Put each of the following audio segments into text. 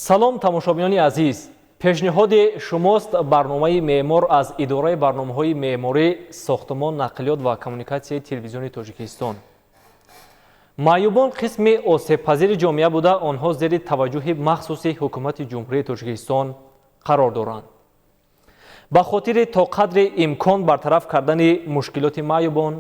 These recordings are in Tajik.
Салом, тамошобинони азиз! Пешниҳоди шумост барномаи «Меъмор» аз идораи барномаҳои меъморӣ, сохтумон, нақлиёт ва коммуникатсияи Телевизиони Тоҷикистон. Маъюбон қисми осебпазири ҷомеа буда, онҳо зери таваҷҷӯҳи махсуси Ҳукумати Ҷумҳурии Тоҷикистон қарор доранд. Ба хотири то қадри имкон бартараф кардани мушкилоти маъюбон,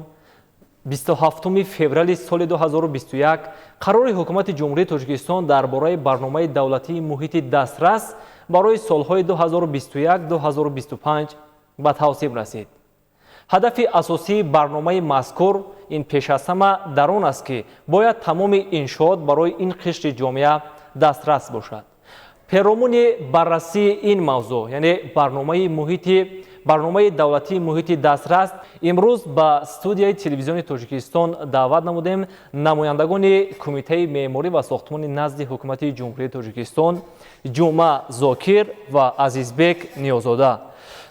27 феврали соли 2021 қарори Ҳукумати Ҷумҳурии Тоҷикистон дар бораи барномаи давлатии муҳити дастрас барои солҳои 2021-2025 ба тавсиб расид. Ҳадафи асосии барномаи мазкур ин пеш аз ҳама дар он аст, ки бояд тамоми иншоот барои ин қишри ҷомеа дастрас бошад. Перомуни баррасии ин мавзӯъ, яъне барномаи давлатии муҳити дастрас, имрӯз ба студияи Телевизиони Тоҷикистон даъват намудем намояндагони Кумитаи меъморӣ ва сохтмони назди Ҳукумати Ҷумҳурии Тоҷикистон Ҷумъа Зокир ва Азизбек Ниёзода.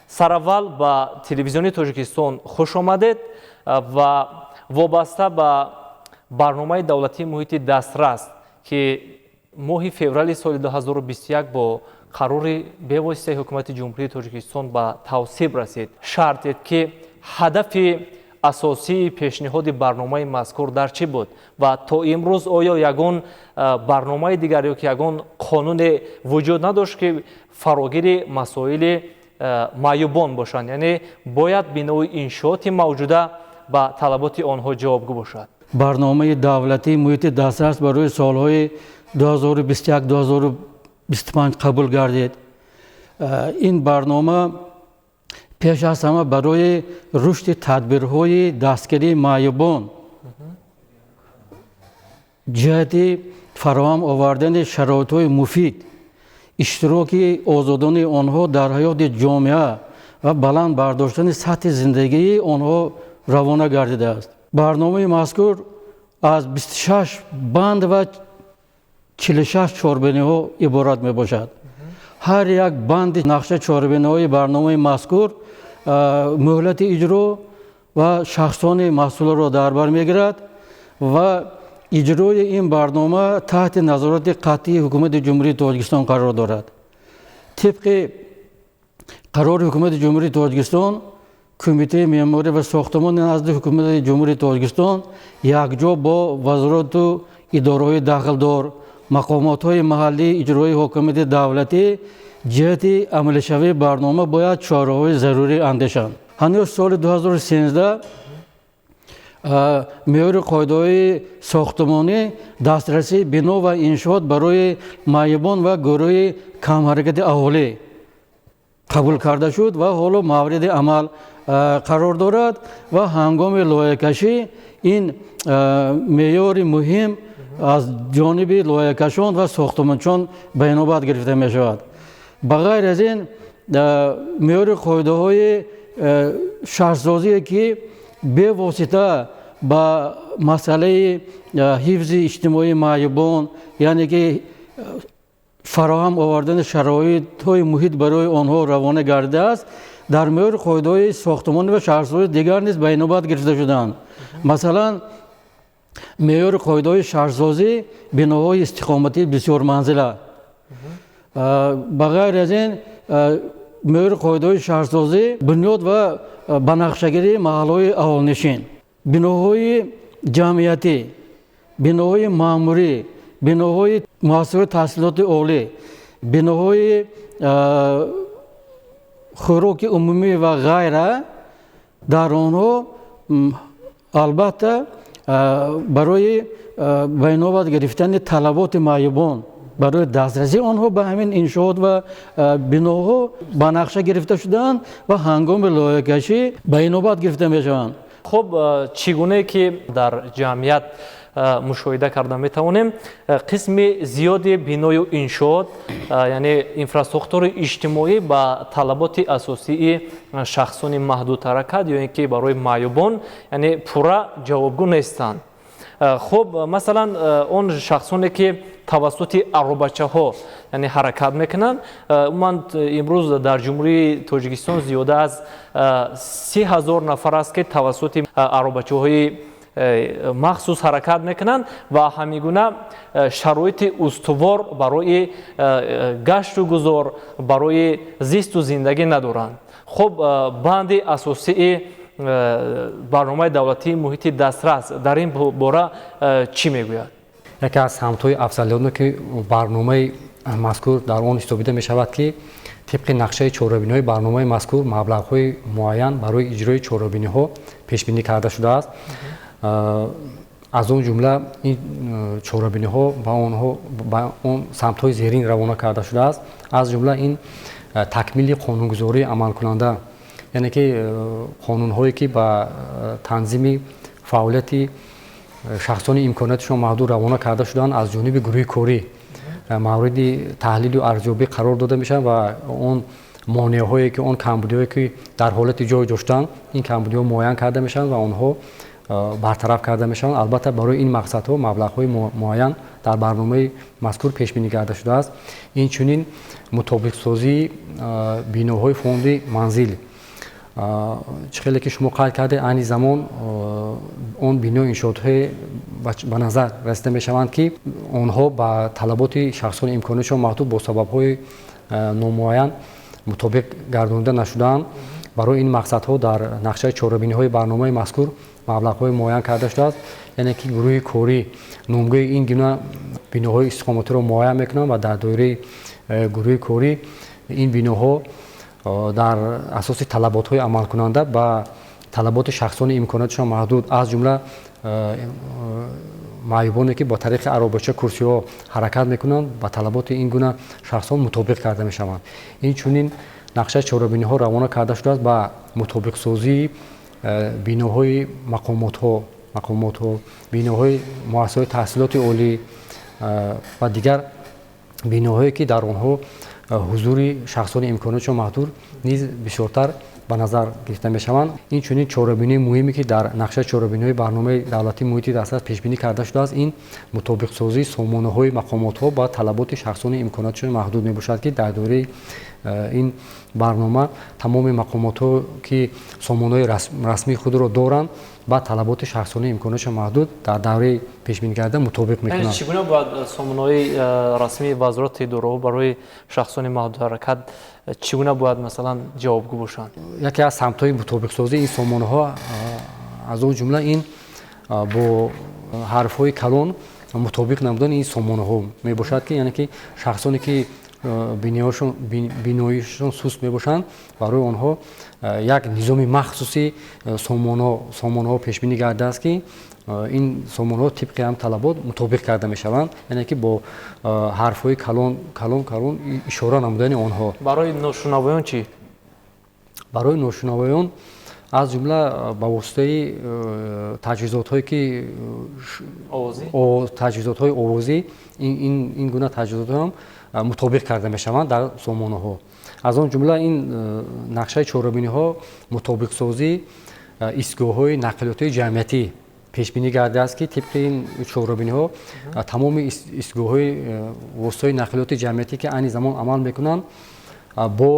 Сараввал ба Телевизиони Тоҷикистон хуш омадед ва вобаста ба барномаи давлатии муҳити дастрас, ки моҳи феврали соли 2021 бо қарори бевоситаи Ҳукумати Ҷумҳурии Тоҷикистон ба тавсиб расид, шарҳ диҳед, ки ҳадафи асосии пешниҳоди барномаи мазкур дар чӣ буд ва то имрӯз оё ягон барномаи дигар ё ки ягон қонуне вуҷуд надошт, ки фарогири масоили маъюбон бошанд, яъне бояд бинои иншооти мавҷуда ба талаботи онҳо ҷавобгӯ бошад? Барномаи давлатии муҳити дастрас барои солҳои 2021-2025 қабул гардид. Ин барнома пеш аз ҳама барои рушди тадбирҳои дастгирии маъюбон ҷиҳати фароҳам овардани шароитҳои муфид, иштироки озодонаи онҳо дар ҳаёти ҷомеа ва баланд бардоштани сатҳи зиндагии онҳо равона гардидааст. Барномаи мазкур аз 26 банд ва 46 чорабиниҳо иборат мебошад. Ҳар як банди нақша чорабиниҳои барномаи мазкур муҳлати иҷро ва шахсони масъулро дар бар мегирад ва иҷрои ин барнома таҳти назорати қатъии Ҳукумати Ҷумҳурии Тоҷикистон қарор дорад. Тибқи қарори Ҳукумати Ҷумҳурии Тоҷикистон, Кумитаи меъморӣ ва сохтмони назди Ҳукумати Ҷумҳурии Тоҷикистон якҷо бо вазорату идораҳои дахлдор, мақомотҳои маҳаллии иҷроии ҳокимияти давлатӣ ҷиҳати амалишавии барнома бояд чораҳои зарурӣ андешанд. Ҳанӯз соли 2013 меъёри қоидаҳои сохтмонӣ дастрасии бино ва иншоот барои маъюбон ва гурӯҳи камҳаракати аҳолӣ қабул карда шуд ва ҳоло мавриди амал қарор дорад ва ҳангоми лоиҳакашӣ ин меъёри муҳим аз ҷониби лоиҳакашон ва сохтмончон ба инобат гирифта мешавад. Ба ғайр аз ин, меъёри қоидаҳои шаҳрсозие, ки бевосита ба масъалаи ҳифзи иҷтимоии маъюбон, яъне ки фароҳам овардани шароитҳои муҳит барои онҳо равона гардидааст, дар меъёри қоидаҳои сохтмонӣ ва шаҳрсозии дигар низ ба инобат гирифта шуданд. Масалан, меъёри қоидаҳои шаҳрсозӣ биноҳои истиқоматии бисёрманзила. Ба ғайр аз ин, меъёри қоидаҳои шаҳрсозӣ бунёд ва ба нақшагирии маҳаллаҳои аҳолинишин, биноҳои ҷамъиятӣ, биноҳои маъмурӣ, биноҳои муассисаҳои таҳсилоти олӣ, биноҳои хӯроки умумӣ ва ғайра, дар онҳо албатта барои ба инобат гирифтани талаботи маъюбон барои дастрасии онҳо ба ҳамин иншоот ва биноҳо ба нақша гирифта шудаанд ва ҳангоми лоиҳакашӣ ба инобат гирифта мешаванд. Хуб, чӣ гунае ки дар ҷамъият мушоҳида карда метавонем, қисми зиёди биною иншоот, яъне инфрасохтори иҷтимоӣ, ба талаботи асосии шахсони маҳдудҳаракат ё ин ки барои маъюбон, яъне пурра ҷавобгӯ нестанд. Хуб, масалан, он шахсоне, ки тавассути аробачаҳо, яъне ҳаракат мекунанд, умуман имрӯз дар Ҷумҳурии Тоҷикистон зиёда аз 30 000 нафар аст, ки тавассути аробачаҳои махсус ҳаракат мекунанд ва ҳамин гуна шароити устувор барои гашту гузор, барои зисту зиндагӣ надоранд. Хуб, банди асосии барномаи давлатии муҳити дастрас дар ин бора чӣ мегӯяд? Яке аз самтҳои афзалиятно, ки барномаи мазкур дар он ҳисобида мешавад, ки тибқи нақшаи чорабиниҳои барномаи мазкур маблағҳои муайян барои иҷрои чорабиниҳо пешбинӣ карда шудааст. Аз он ҷумла ин чорабиниҳо ба онҳо ба он самтҳои зерин равона карда шудааст. Аз ҷумла ин такмили қонунгузории амалкунанда, яъне ки қонунҳое, ки ба танзими фаъолияти шахсони имконияташон маҳдуд равона карда шудаанд, аз ҷониби гурӯҳи корӣ мавриди таҳлилу арзёбӣ қарор дода мешаванд ва он монеаҳое ки, он камбудиҳое ки дар ҳолати ҷой доштанд, ин камбудиҳо муайян карда мешаванд ва онҳо бартараф карда мешаванд. Албатта, барои ин мақсадҳо маблағҳои муайян дар барномаи мазкур пешбинӣ карда шудааст. Инчунин мутобиқсозии биноҳои фонди манзил. Чӣ хеле ки шумо қайд кардед, айни замон он бино иншоотҳое ба назар расида мешаванд, ки онҳо ба талаботи шахсони имкониятшон маҳдуд бо сабабҳои номуайян мутобиқ гардонида нашудаанд. Барои ин мақсадҳо дар нақшаи чорабиниҳои барномаи мазкур маблағҳои муайян карда шудааст, яъне ки гурӯҳи корӣ номгӯи ин гуна биноҳои истиқомотиро муайян мекунанд ва дар доираи гурӯҳи корӣ ин биноҳо дар асоси талаботҳои амалкунанда ба талаботи шахсони имкониятшон маҳдуд, аз ҷумла маъюбоне, ки бо тариқи аробача, курсиҳо ҳаракат мекунанд, ба талаботи ин гуна шахсон мутобиқ карда мешаванд. Инчунин нақшаи чорабиниҳо равона карда шудааст ба мутобиқсозии биноҳои мақомотҳо, биноҳои муассисаҳои таҳсилоти олӣ ва дигар биноҳое, ки дар онҳо ҳузури шахсони имкониятшон маҳдуд низ бисёртар ба назар гирифта мешаванд. Инчунин чорабинии муҳиме, ки дар нақшаи чорабиниҳои барномаи давлатии муҳити дастрас пешбинӣ карда шудааст, ин мутобиқсозии сомонаҳои мақомотҳо ба талаботи шахсони имкониятшон маҳдуд мебошад, ки дар доираи ин барнома тамоми мақомотҳо, ки сомонаҳои расмии худро доранд, ба талаботи шахсони имкониятшон маҳдуд дар давраи пешбинӣ карда мутобиқ мекунанд. Чӣ гуна бояд сомонаҳои расмии вазорати идораҳо барои шахсони маҳдудҳаракат чӣ гуна бояд, масалан, ҷавобгӯ бошанд? Яке аз самтҳои мутобиқсозии ин сомонаҳо, аз он ҷумла ин бо ҳарфҳои калон мутобиқ намудани ин сомонаҳо мебошад, ки яъне ки шахсоне, ки биноишон суст мебошанд, барои онҳо як низоми махсуси сомонаҳо пешбинӣ гардидааст, ки ин сомонаҳо тибқи ҳам талабот мутобиқ карда мешаванд, яъне ки бо ҳарфҳои калон калон калон ишора намудани онҳо. Барои ношунавоён чӣ? Барои ношунавоён, аз ҷумла ба воситаи таҷҳизотҳое ки таҷҳизотҳои овозӣ, ин гуна таҷҳизотҳо ҳам мутобиқ карда мешаванд дар сомонаҳо. Аз он ҷумла ин нақшаи чорабиниҳо мутобиқсозии истгоҳҳои нақлиётии ҷамъиятӣ пешбинӣ гардидааст, ки тибқи ин чорабиниҳо тамоми истгоҳҳои воситаҳои нақлиёти ҷамъиятӣ, ки айни замон амал мекунанд, бо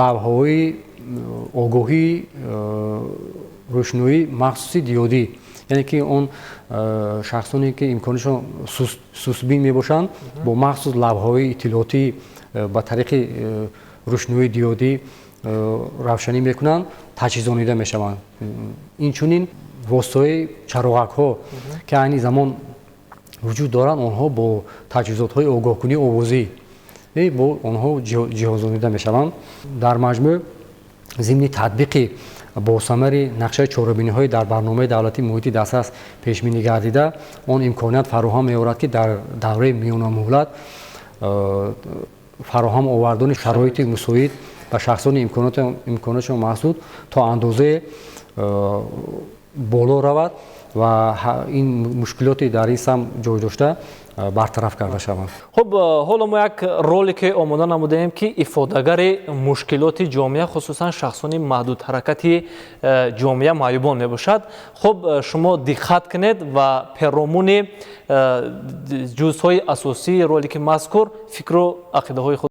лавҳаҳои огоҳии рӯшноии махсуси диёдӣ, яъне ки он шахсоне, ки имконишон сустбин мебошанд, бо махсус лавҳаҳои иттилоотӣ ба тариқи рӯшноии диёдӣ равшанӣ мекунанд, таҷҳизонида мешаванд. Инчунин воситаҳои чароғакҳо, ки айни замон вуҷуд доранд, онҳо бо таҷҳизотҳои огоҳкунии овозӣ бо онҳо ҷиҳозонида мешаванд. Дар маҷмӯъ, зимни татбиқи босамари нақшаи чорабиниҳои дар барномаи давлатии муҳити дастрас пешбинӣ гардида, он имконият фароҳам меорад, ки дар давраи миёнамуҳлат фароҳам овардани шароити мусоид ба шахсони имкониятшон маҳдуд то андозае боло равад ва ин мушкилоти дар ин самт ҷой дошта бартараф карда шаванд. Хуб, ҳоло мо як ролике омода намудаем, ки ифодагари мушкилоти ҷомеа, хусусан шахсони маҳдудҳаракати ҷомеа, маъюбон мебошад. Хуб, шумо диққат кунед ва перомуни ҷузъҳои асосии ролики мазкур фикру ақидаҳои худ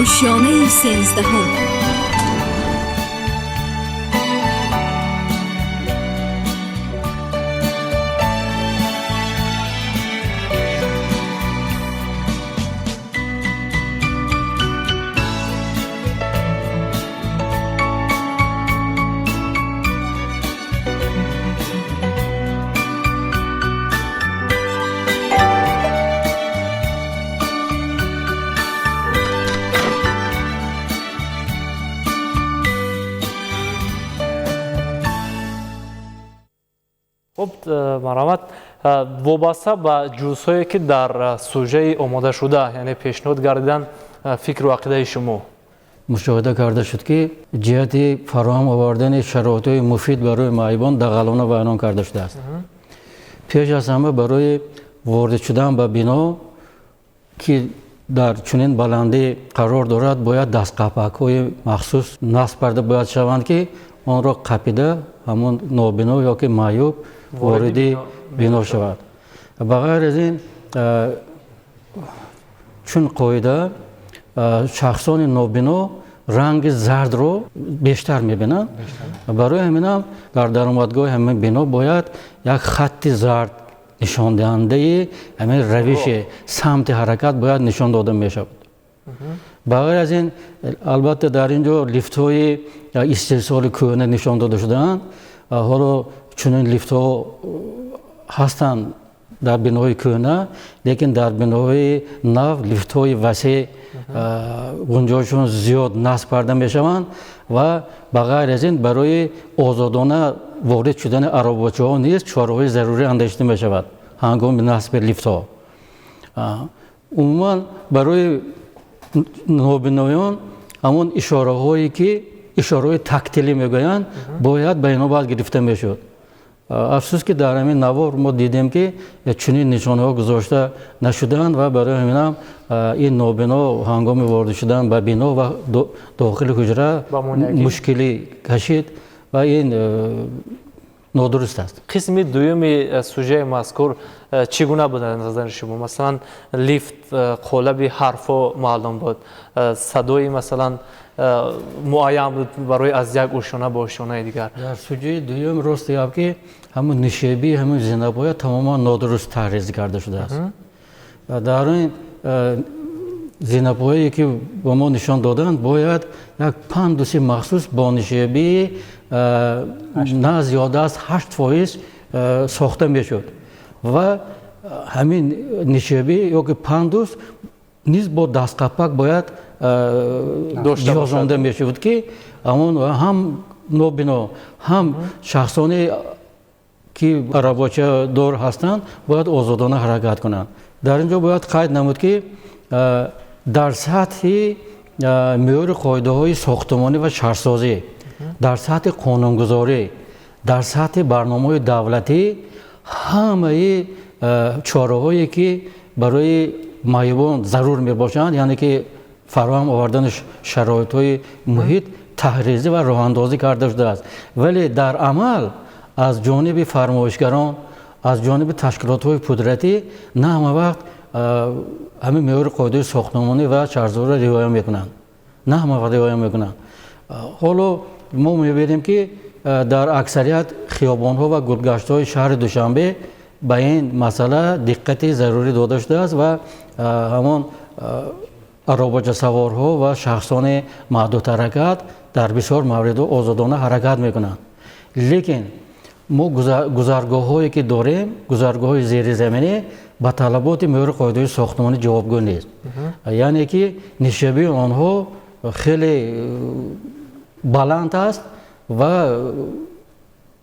Ошёнаи 13. Хуб, марҳамат, вобаста ба ҷузъҳое ки дар сужаи омодашуда, яъне пешниҳод гардидан, фикру ақидаи шумо. Мушоҳида карда шуд, ки ҷиҳати фароҳам овардани шароитҳои муфид барои маъюбон дағалона вайрон карда шудааст. Пеш аз ҳама барои ворид шудан ба бино, ки дар чунин баландӣ қарор дорад, бояд дастқапакҳои махсус насб карда бояд шаванд, ки онро қапида ҳамон нобино ё ки маъюб вориди бино шавад. Ба ғайр аз ин, чун қоида, шахсони нобино ранги зардро бештар мебинанд. Барои ҳаминам дар даромадгоҳи ҳамин бино бояд як хатти зард нишондиҳандаи ҳамин равиши самти ҳаракат бояд нишон дода мешавад. Ба ғайр аз ин, албатта, дар ин ҷо лифтҳои истеҳсоли кӯҳна нишон дода шудаанд. Ҳоло чунин лифтҳо ҳастанд дар биноҳои кӯҳна, лекин дар биноҳои нав лифтҳои васеъ гунҷоишшон зиёд насб карда мешаванд ва ба ғайр аз ин барои озодона ворид шудани аробочаҳо низ чораҳои зарурӣ андешида мешавад ҳангоми насби лифтҳо. Умуман, барои нобиноён ҳамон ишораҳое ки ишораҳои тактилӣ мегӯянд, бояд ба инобат гирифта мешуд. Афсӯс, ки дар ҳамин навор мо дидем, ки чунин нишонаҳо гузошта нашудаанд ва барои ҳаминам ин нобино ҳангоми ворид шудан ба бино ва дохили ҳуҷра мушкилӣ кашид ва ин нодуруст аст. Қисми дуюми сужаи мазкур чӣ гуна буд аз назари шумо? Масалан, лифт қолаби ҳарфҳо маълум буд, садои, масалан, муайян буд барои аз як ошёна ба ошёнаи дигар. Дар суҷаи дуюм, рост гап, ки ҳамун нишебии ҳамун зинапоя тамоман нодуруст таҳрир карда шудааст. Дар ин зинапояе ки ба мо нишон доданд, бояд як пандуси махсус бо нишебии на зиёда аз 8% сохта мешуд ва ҳамин нишебӣ ё ки пандус низ бо дастқапак бояд ҷиҳозонда мешуд, ки ҳамон ҳам нобино, ҳам шахсоне ки арабочадор ҳастанд, бояд озодона ҳаракат кунанд. Дар ин ҷо бояд қайд намуд, ки дар сатҳи меъёри қоидаҳои сохтмонӣ ва шаҳрсозӣ, дар сатҳи қонунгузорӣ, дар сатҳи барномаҳои давлатӣ ҳамаи чораҳое ки барои маъюбон зарур мебошанд, яъне ки фароҳам овардани шароитҳои муҳит, таҳризӣ ва роҳандозӣ карда шудааст, вале дар амал аз ҷониби фармоишгарон, аз ҷониби ташкилотҳои пудратӣ на ҳама вақт ҳамин меъёри қоидаи сохтмонӣ ва шаҳрсозиро риоя мекунанд, на ҳама вақт риоя мекунанд. Ҳоло мо мебинем, ки дар аксарият хиёбонҳо ва гулгаштҳои шаҳри Душанбе ба ин масъала диққати зарурӣ дода шудааст ва ҳамон аробочасаворҳо ва шахсони маҳдудҳаракат дар бисёр мавридҳо озодона ҳаракат мекунанд. Лекин мо гузаргоҳҳое ки дорем, гузаргоҳҳои зеризаминӣ ба талаботи меъёри қоидаҳои сохтмонӣ ҷавобгӯ нест, яъне ки нишебии онҳо хеле баланд аст ва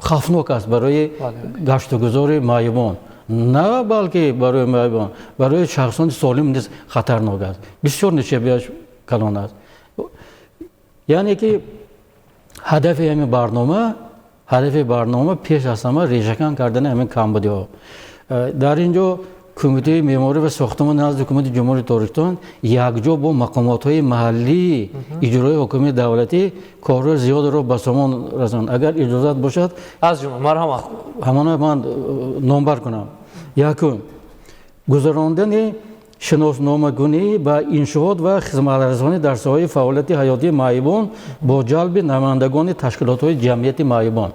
хавфнок аст барои гаштугузори маъюбон. На балки барои маъюбон, барои шахсони солим низ хатарнок аст, бисёр нишебиаш калон аст. Яъне ки ҳадафи ҳамин барнома, ҳадафи барнома пеш аз ҳама решакан кардани ҳамин камбудиҳо. Дар ин ҷо Кумитаи меъморӣ ва сохтмон назди Ҳукумати Ҷумҳурии Тоҷикистон якҷо бо мақомотҳои маҳаллии иҷрои ҳокимияти давлатӣ корҳои зиёдеро ба сомон расонд. Агар иҷозат бошад, аз ҷумла, марҳамат. Ҳамона ман номбар кунам. Якум, гузарондани Шиносномакунӣ ба иншоот ва хизматрасонӣ дар соҳаи фаъолияти ҳаётии маъюбон бо ҷалби намояндагони ташкилотҳои ҷамъияти маъюбон.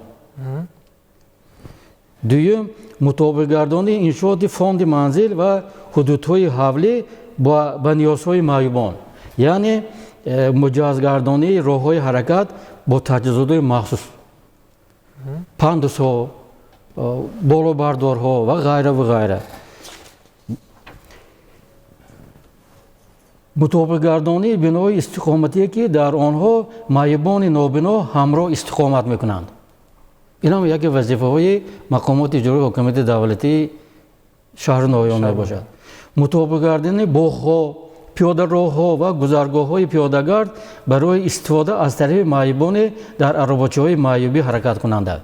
Дуюм, мутобиқгардонии иншооти фонди манзил ва ҳудудҳои ҳавлӣ ба ниёзҳои маъюбон, яъне муҷаҳҳазгардонии роҳҳои ҳаракат бо таҷҳизотҳои махсус, пандусҳо, болобардорҳо ва ғайра ва ғайра. Мутобиқгардонии биноҳои истиқоматие, ки дар онҳо маъюбони нобино ҳамроҳ истиқомат мекунанд. Ин ҳам яке вазифаҳои мақомоти иҷроии ҳокимияти давлатии шаҳру ноҳияҳо мебошад. Мутобиқгардонии боғҳо, пиёдароҳҳо ва гузаргоҳҳои пиёдагард барои истифода аз тарафи маъюбоне дар аробачаҳои маъюбӣ ҳаракаткунанда.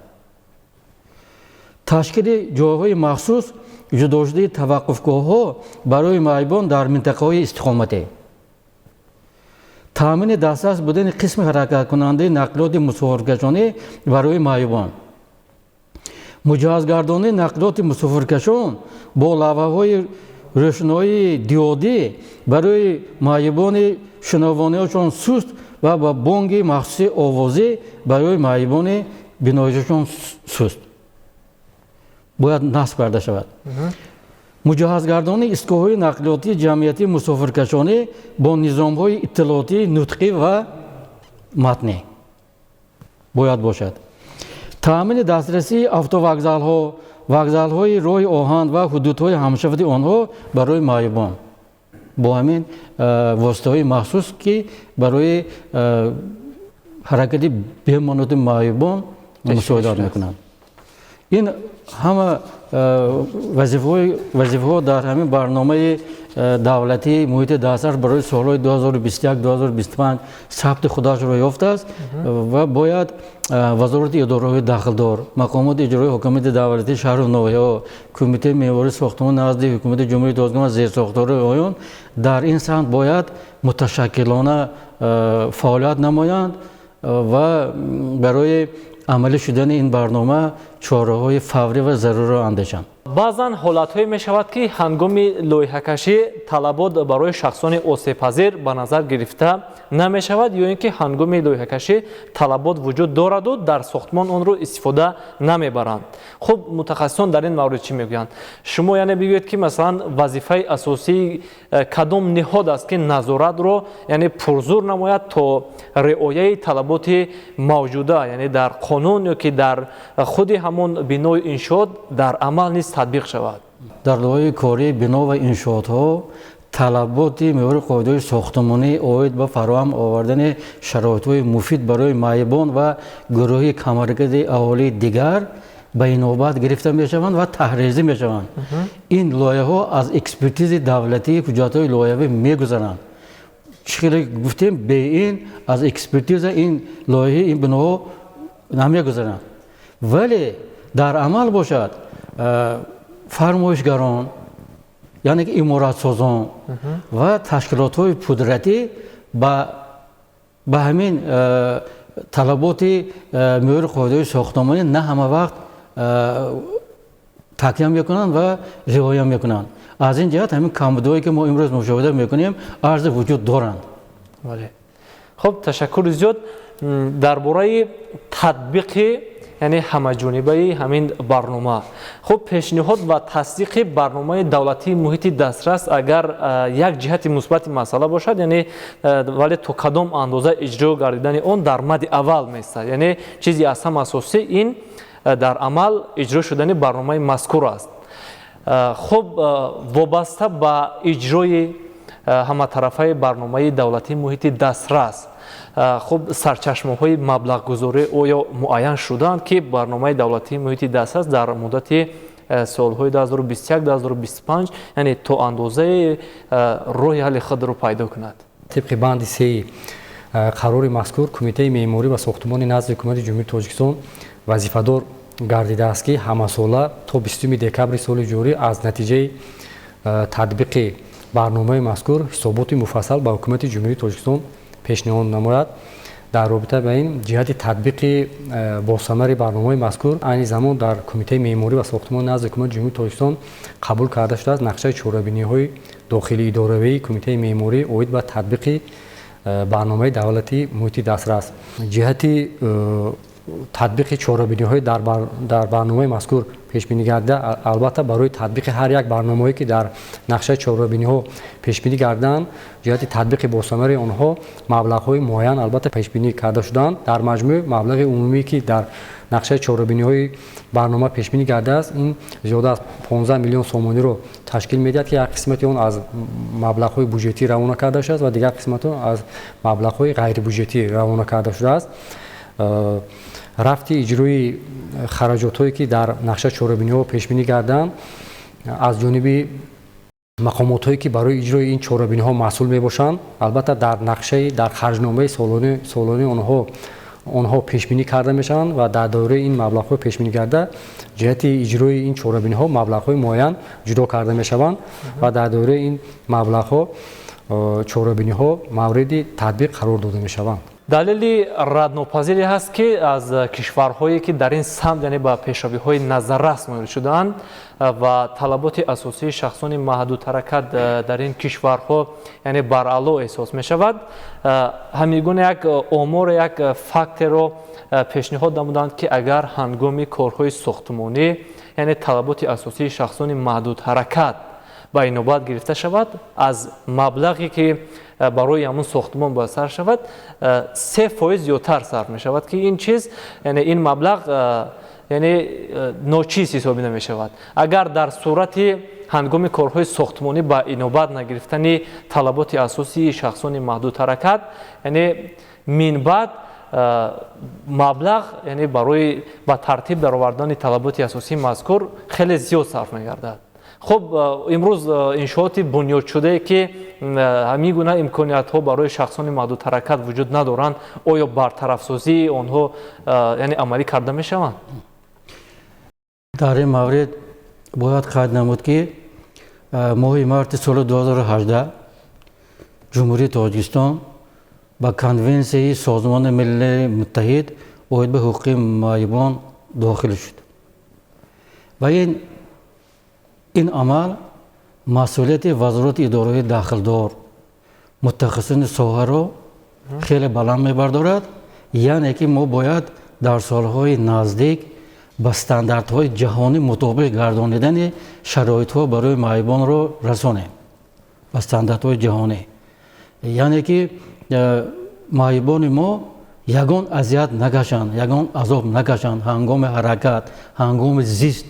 Ташкили ҷойҳои махсус ҷудошудаи таваққуфгоҳҳо барои маъюбон дар минтақаҳои истиқоматӣ. Таъмини дастрас будани қисми ҳаракаткунандаи нақлиёти мусофиркашонӣ барои маъюбон. Муҷаҳҳазгардонии нақлиёти мусофиркашон бо лавҳаҳои рӯшноии диодӣ барои маъюбони шунавониашон суст ва ба бонги махсуси овозӣ барои маъюбони биноишашон суст бояд насб карда шавад. Муҷаҳҳазгардонии истгоҳҳои нақлиётии ҷамъиятии мусофиркашонӣ бо низомҳои иттилоотии нутқӣ ва матнӣ бояд бошад. Таъмини дастрасии автовокзалҳо, вокзалҳои роҳи оҳан ва ҳудудҳои ҳамшафти онҳо барои маъюбон бо ҳамин воситаҳои махсус, ки барои ҳаракати беманоти маъюбон мусоидат мекунанд. Ин ҳама вазифаҳо дар ҳамин барномаи давлатии муҳити дастрас барои солҳои 2021-2025 сабти худашро ёфтааст ва бояд вазорати идораҳои дахлдор, мақомоти иҷроии ҳокимияти давлатии шаҳру ноҳияҳо, кумитаи меъмории сохтмон назди ҳукумати Ҷумҳурии Тоҷикистон ва зерсохторҳои оён дар ин самт бояд муташаккилона фаъолият намоянд ва барои амалӣ шудани ин барнома чораҳои фаврӣ ва заруриро андешанд. Баъзан ҳолатҳое мешавад, ки ҳангоми лоиҳакашӣ талабот барои шахсони осебпазир ба назар гирифта намешавад ё ин ки ҳангоми лоиҳакашӣ талабот вуҷуд дораду дар сохтмон онро истифода намебаранд. Хуб, мутахассисон дар ин маврид чӣ мегӯянд? Шумо яъне бигӯед, ки масалан вазифаи асосии кадом ниҳод аст, ки назоратро яъне пурзур намояд то риояи талаботи мавҷуда, яъне дар қонун ё ки дар худи ҳамон бинои иншоот дар амал низ татбиқ шавад? Дар лоиҳаи кории бино ва иншоотҳо талаботи меъёри қоидаҳои сохтмонӣ оид ба фароҳам овардани шароитҳои муфид барои маъюбон ва гурӯҳи камҳаракати аҳолии дигар ба инобат гирифта мешаванд ва таҳрирзӣ мешаванд. Ин лоиҳаҳо аз экспертизи давлатии ҳуҷҷатҳои лоиҳавӣ мегузаранд. Чӣ хеле гуфтем, бе ин аз экспертиза ин лоиҳаи ин биноҳо намегузаранд. Вале дар амал бошад, фармоишгарон, яъне ки иморатсозон ва ташкилотҳои пудратӣ ба ҳамин талаботи меъёри қоидаҳои сохтмонӣ на ҳама вақт такя мекунанд ва риоя мекунанд. Аз ин ҷиҳат ҳамин камбудиҳое, ки мо имрӯз мушоҳида мекунем, арзи вуҷуд доранд. Бале. Хуб, ташаккури зиёд. Дар бораи татбиқи яъне ҳамаҷонибаи ҳамин барнома. Хуб, пешниҳод ва тасдиқи барномаи давлатии муҳити дастрас агар як ҷиҳати мусбати масъала бошад, яъне вале то кадом андоза иҷро гардидани он дар мадди аввал меистад. Яъне чизи аз ҳама асосӣ ин дар амал иҷро шудани барномаи мазкур аст. Хуб, вобаста ба иҷрои ҳаматарафаи барномаи давлатии муҳити дастрас, хуб, сарчашмаҳои маблағгузорӣ оё муайян шуданд, ки барномаи давлатии муҳити дастрас дар муддати солҳои 2021-2025 яъне то андозаи роҳи ҳалли худро пайдо кунад? Тибқи банди сеи қарори мазкур, Кумитаи меъморӣ ва сохтмони назди Ҳукумати Ҷумҳурии Тоҷикистон вазифадор гардидааст, ки ҳамасола то 20 декабри соли ҷорӣ аз натиҷаи татбиқи барномаи мазкур ҳисоботи муфассал ба Ҳукумати Ҷумҳурии Тоҷикистон пешниҳод намояд. Дар робита ба ин, ҷиҳати татбиқи босамари барномаи мазкур, айни замон дар Кумитаи меъморӣ ва сохтмони назди Ҳукумати Ҷумҳурии Тоҷикистон қабул карда шудааст нақшаи чорабиниҳои дохили идоравии Кумитаи меъморӣ оид ба татбиқи барномаи давлатии муҳити дастрас. Ҷиҳати татбиқи чорабиниҳои дар барномаи мазкур пешбинӣ гардида, албатта, барои татбиқи ҳар як барномаҳое, ки дар нақшаи чорабиниҳо пешбинӣ гардидаанд, ҷиҳати татбиқи босамари онҳо маблағҳои муайян, албатта, пешбинӣ карда шудаанд. Дар маҷмӯъ маблағи умумие, ки дар нақшаи чорабиниҳои барнома пешбинӣ гардидааст, ин зиёда аз 15 миллион сомониро ташкил медиҳад, ки як қисмати он аз маблағҳои буҷетӣ равона карда шудааст ва дигар қисмати он аз маблағҳои ғайрибуҷетӣ равона карда шудааст. Рафти иҷрои хараҷотҳое, ки дар нақшаи чорабиниҳо пешбинӣ гарданд, аз ҷониби мақомотҳое, ки барои иҷрои ин чорабиниҳо масъул мебошанд, албатта, дар нақшаи дар харҷномаи солонаи онҳо пешбинӣ карда мешаванд ва дар доираи ин маблағҳои пешбинӣ карда ҷиҳати иҷрои ин чорабиниҳо маблағҳои муайян ҷудо карда мешаванд ва дар доираи ин маблағҳо чорабиниҳо мавриди татбиқ қарор дода мешаванд. Далели раднопазире ҳаст, ки аз кишварҳое, ки дар ин самт, яъне ба пешравиҳои назаррас ноил шудаанд ва талаботи асосии шахсони маҳдудҳаракат дар ин кишварҳо, яъне баръало эҳсос мешавад, ҳамин гуна як омор, як фактеро пешниҳод намуданд, ки агар ҳангоми корҳои сохтмонӣ, яъне талаботи асосии шахсони маҳдудҳаракат ба инобат гирифта шавад, аз маблағе, ки барои ҳамун сохтмон бояд сарф шавад, 3% зиёдтар сарф мешавад, ки ин чиз, яъне ин маблағ, яъне ночиз ҳисобида мешавад. Агар дар сурати ҳангоми корҳои сохтмонӣ ба инобат нагирифтани талаботи асосии шахсони маҳдудҳаракат, яъне минбаъд маблағ, яъне барои ба тартиб даровардани талаботи асосии мазкур хеле зиёд сарф мегардад. Хуб, имрӯз иншооти бунёдшудае, ки ҳамин гуна имкониятҳо барои шахсони маҳдудҳаракат вуҷуд надоранд, оё бартарафсозии онҳо, яъне амалӣ карда мешаванд? Дар ин маврид бояд қайд намуд, ки моҳи марти соли 2018 Ҷумҳурии Тоҷикистон ба Конвенсияи Созмони Милали Муттаҳид оид ба ҳуқуқи маъюбон дохил шуд ва ин амал масъулияти вазорати идораҳои дахлдор, мутахассисони соҳаро хеле баланд мебардорад. Яъне ки мо бояд дар солҳои наздик ба стандартҳои ҷаҳонӣ мутобиқ гардонидани шароитҳо барои маъюбонро расонем ба стандартҳои ҷаҳонӣ, яъне ки маъюбони мо ягон азият накашанд, ягон азоб накашанд ҳангоми ҳаракат, ҳангоми зист,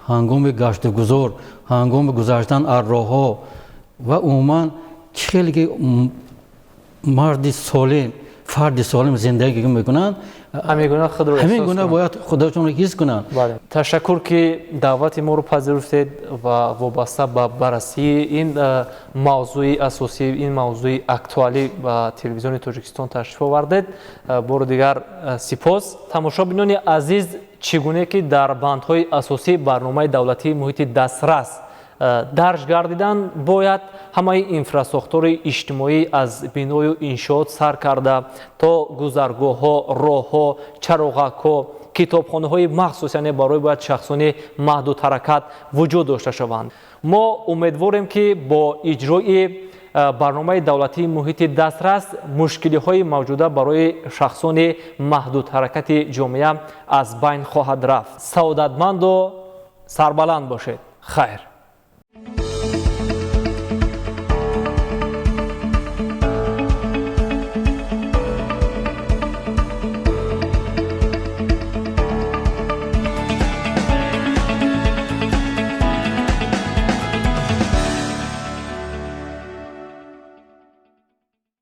ҳангоми гаштугузор, ҳангоми гузаштан аз роҳҳо ва умуман чӣ хеле ки марди солим, фарди солим зиндагӣ мекунанд, ҳамин гуна бояд худашонро ҳис кунанд. Ташаккур, ки даъвати моро пазируфтед ва вобаста ба баррасии ин мавзӯи асосӣ, ин мавзӯи актуалӣ ба Телевизиони Тоҷикистон ташриф овардед. Бори дигар сипос. Тамошобинони азиз, чӣ гуне ки дар бандҳои асосии барномаи давлатии муҳити дастрас дарҷ гардиданд, бояд ҳамаи инфрасохтори иҷтимоӣ аз биною иншоот сар карда то гузаргоҳҳо, роҳҳо, чароғакҳо, китобхонаҳои махсус, яъне барои бояд шахсони маҳдудҳаракат вуҷуд дошта шаванд. Мо умедворем, ки бо иҷрои барномаи давлатии муҳити дастрас мушкилиҳои мавҷуда барои шахсони маҳдудҳаракати ҷомеа аз байн хоҳад рафт. Саодатманду сарбаланд бошед. Хайр.